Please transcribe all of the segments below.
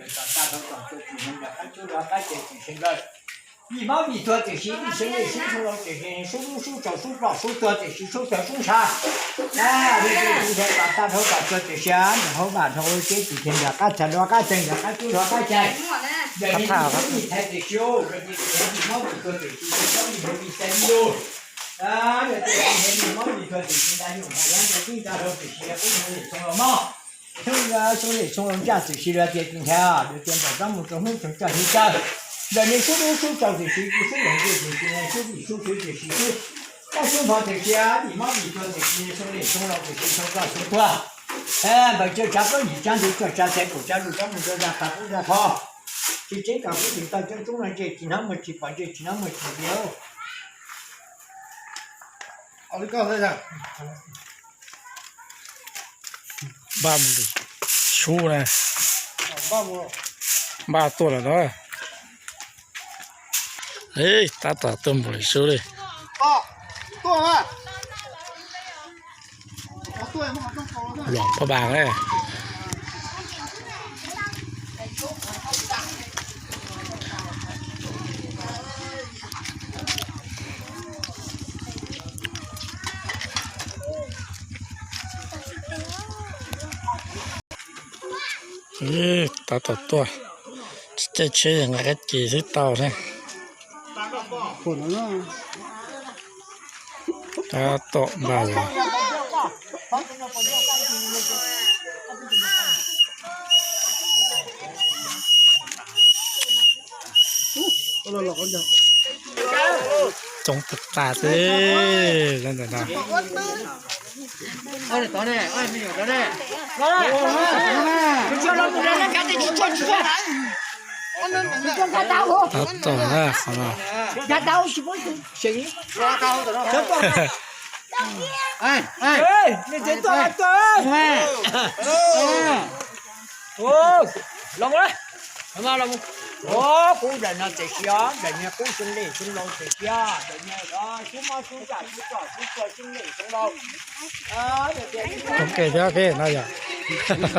Tom tag dhau tom tuag tsis hneev nram qab cuab rov qab ces tsis hneev lawm. Vij mob vij tuag tiam sis vij xeev lej xeev txheej laus tiam sis sub lub sub tsaus sub ploj sub tuag tiam sis sub tuag sub ntsha. Vij xeev lej xeev txheej tom tag dhau tom tuag tiam sis nram hauv vaj dhau teb tsis hneev nram qab txhais rov qab txheev nram qab cuab rov qab txhais. Yog vij xeev lej xeev tiam sis vij mob vij tuag tiam sis vij mob vij tuag tiam sis nta nyuj nta yav nta tij nta dhau tiam sis qub hneev lej txheev laus mob. Xyoo, xyoo lej txheev laus ntsaj tiam sis lawv tias tsis ntsha, lawv tias nram rab mus rau hnub txog txoj hli tawg. Ntawm nej sub dub sub tsaus tiam sis sub laus ntsej tiam sis sub vij sub txwv tiam sis sub, koj sub npho tiam sis vij mob vij tuag tiam sis xyoo lej txheev laus tiam sis xyoo koj xyoo tuag. Npawg Tsawg Tsav plaub yim tsav ntug Tsawg Tsav txhais kaum tsav lus rab mus rau zaj qha pub zaj kho. Tsis tseeb kom kuv tsis tau coob coob no ntsej tsis hnov muag tsis pom ntsej tsis hnov muag tsis ntiav. Npaj mus sub na. Npaj tuaj lawm na. Tab tom tuaj npaum li sub li. Luam paj pas ne. Tab tom tuaj, caij tsheb nqa kab ces xwb tau thiab. Tab tom npaj los. Coob tag tag xwb ntawm no. Tab tom na qhov no. Los, kuv daim no tiam sis os, daim niag qub xyoo lej xyoo laus tiam sis daim niag xub mob xub ntsaj xub ploj xub tuag xyoo lej xyoo laus. Ov ke thiab ke no yog xav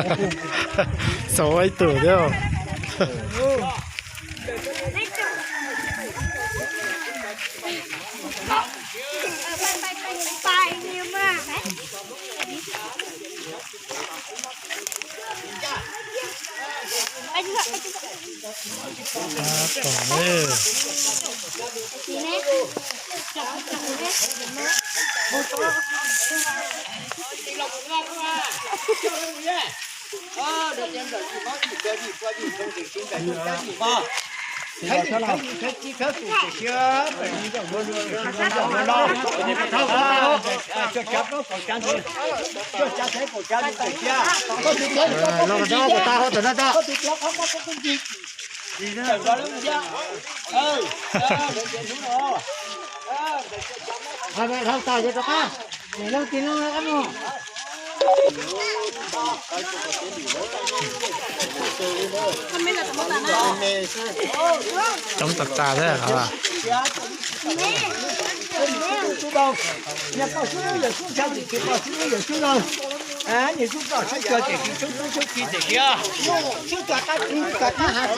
ib tug thiab. Coob tas tas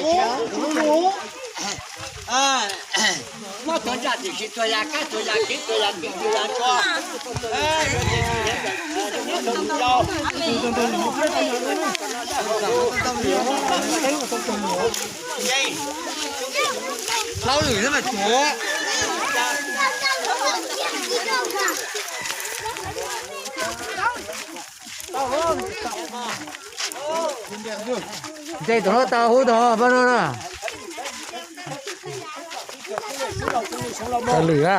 thiab. Mob tuag ntsaj tiam sis tuag ya kab tuag ya kev tuag ya kev tuag ya tsua. Hlob lwm thiab mas tsuav. Nce tom no tau hub tau pab no na. Tau lwm a.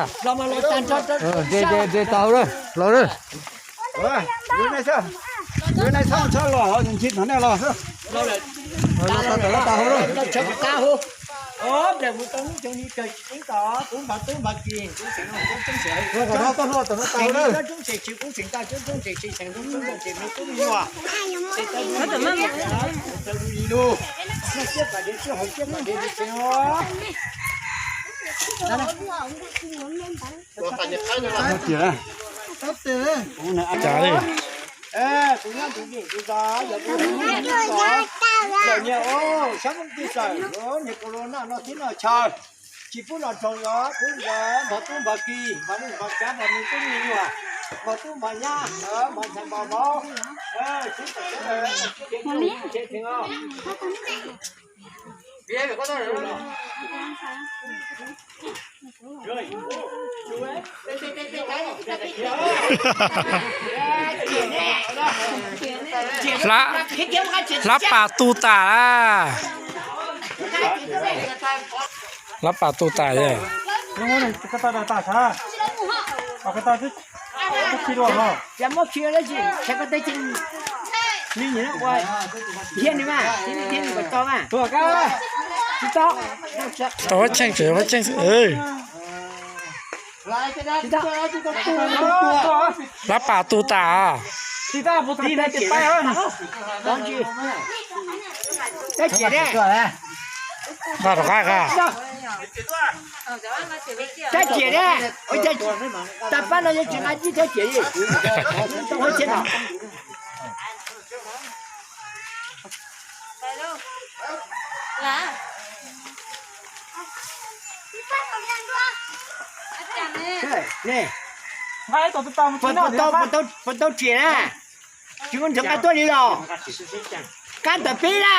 Nce nce tau hub los na. Cas li. Nyias, sab Hmoob tij tawm, nyias kaus los noj no tib no chaw. Tsis pub los nrog los pub npog tub npog ki, npog nuj npog kav, npog me tub me nyuam, npog tub npog nyab, npog ntxhais npog vauv. Hlab, hlab pas tu tas. Hlab pas tu tas. Tsis tau cheej tsev, cheej. Hlab pas tu tas. Nqa rov qab. Tag ciam ne, tas pab no yuav tsis nqa cib tag ciam li. Puas tau tsim na? Tsis muaj nrog nqa tuaj li los? Kab ntawm peb na.